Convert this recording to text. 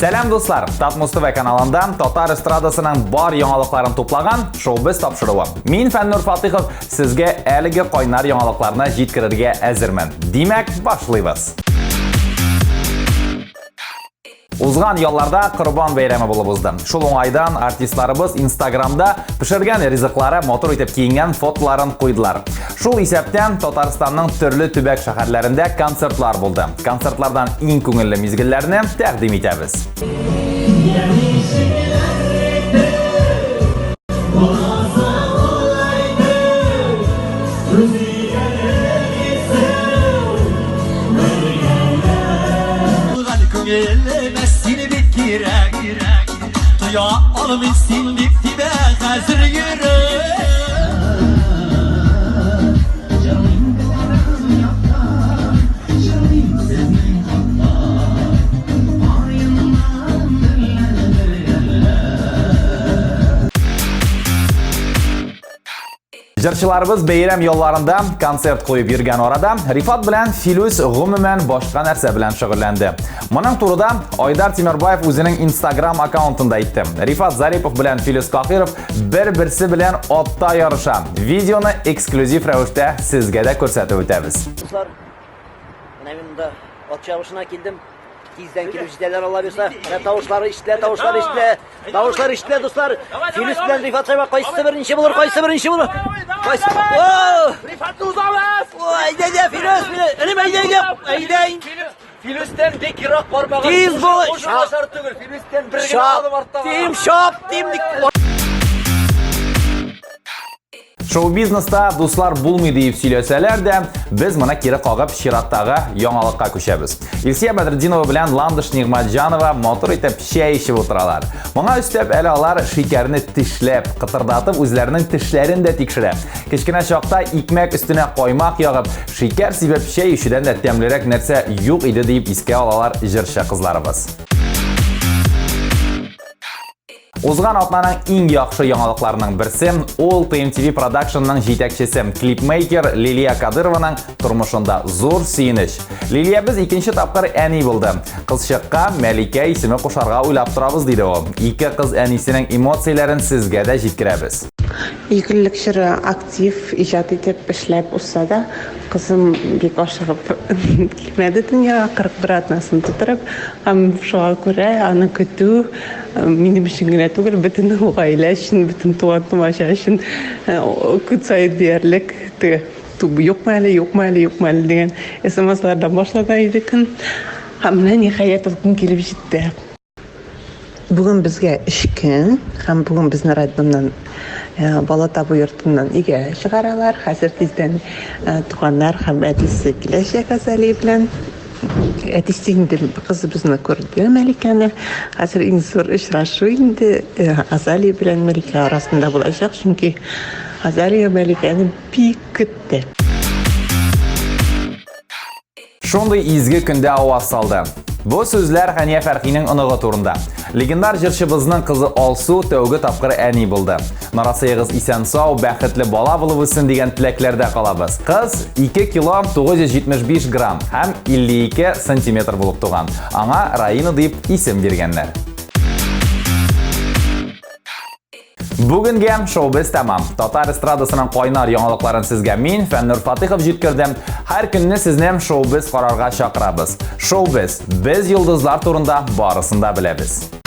Сәлам, дуслар! Татмус ТВ каналында татар эстрадасының бар яңалыкларын туплаган Шоу-без тапшыруы. Мин Фәннур Фатыйхов сезгә әлеге кайнар яңалыкларны җиткерергә әзермен. Димәк, башлыйбыз. Узган ялларда Корбан бәйрәме булып узды. Шул уңайдан артистларыбыз Инстаграмда пешергән ризыклары, матур итеп киенгән фотоларын куйдылар. Шул исәптән Татарстанның төрле төбәк шәһәрләрендә концертлар булды. Концертлардан иң күңелле мизгелләрне тәкъдим итәбез. Күңелемә син бик кирәк, тоя алмыйм син бик тибә хәзер йөрәк. Җырчыларыбыз бәйрәм ялларында концерт куеп йөргән арада Рифат белән Филүс гомумән башка нәрсә белән шөгыльләнде. Моның турыда Айдар Тимербаев үзенең Instagram аккаунтында әйтте. Рифат Зарипов белән Филүс Кахиров бер-берсе белән атта ярыша. Видеоны эксклюзив рәвештә сезгә дә күрсәтеп үтәбез. Дуслар, менә мин монда ат чабышына килдем. Тиздән килеп җитәләр Алла бирса. Менә тавышлары ишетелә, тавышлары ишетелә. Тавышлар ишетелә, дуслар. Филүс белән Рифат Сайба кайсысы беренче булыр, кайсысы беренче булыр? Кайсы? О! Рифатны узабыз! О, әйдә, әйдә, Филүс, Филүс. Энем, әйдә, әйдә. Әйдә. Филүстән бик ерак бармаган. Тиз бул. Начар түгел. Филүстән бер генә адым артта. Тим, шап, тим. Шоу-бизнеста дуслар булмый диеп сөйләсәләр дә, без моны кире кагып чираттагы яңалыкка күчәбез. Илсия Бәдретдинова белән Ландыш Нигъмәтҗанова матур итеп чәй эчеп утыралар. Моңа өстәп әле алар шикәрне тешләп, кытырдатып үзләренең тешләрен дә тикшерә. Кечкенә чакта икмәк өстенә каймак ягып, шикәр сибеп чәй эчүдән дә тәмлерәк нәрсә юк иде диеп искә алалар җырчы кызларыбыз. Узган атнаның иң яхшы яңалыкларының берсе ул TMTV Productionның җитәкчесе, клипмейкер Лилия Кадырованың тормышында зур сөенеч. Лилиябез икенче тапкыр әни булды. Кызчыкка Мәликә исеме кушарга уйлап торабыз, диде ул. Ике кыз әнисенең эмоцияләрен сезгә дә җиткерәбез. Йөклелек чоры актив иҗат итеп, эшләп узса да, кызым бик ашыгып килмәде дөньяга, 41 атнасын тутырып, һәм шуңа күрә аны көтү минем өчен генә түгел, бөтен гаилә өчен, бөтен туган-тумача өчен көн саен диярлек теге юкмы әле, юкмы әле, юкмы әле дигән смслардан башлана иде көн. Һәм менә ниһаять ул көн килеп җитте. Бүген безгә өч көн һәм бүген безне роддомнан э, бала табу йортыннан өйгә чыгаралар. Хәзер тиздән э, туганнар һәм әтисе киләчәк Азалия белән. Әтисе инде кызыбызны күрде Мәликәне. Хәзер иң зур очрашу инде э, Азалия белән Мәликә арасында булачак, чөнки Азалия Мәликәне бик көтте. Шундый изге көндә аваз салды. Бу сүзләр Хәния Фәрхинең оныгы турында. Легендар җырчыбызның кызы Алсу тәүге тапкыр әни булды. Нарасыегыз исән-сау, бәхетле бала булып үссен дигән теләкләрдә калабыз. Кыз 2 кило 975 грамм һәм 52 сантиметр булып туган. Аңа Раина дип исем биргәннәр. Бүгенгә шоу-без тәмам. Татар эстрадасының кайнар яңалыкларын сезгә мин, Фәннур Фатыйхов җиткердем. Һәр көнне сезне шоу-без карарга чакырабыз. Шоу-без, без йолдызлар турында барысын да беләбез.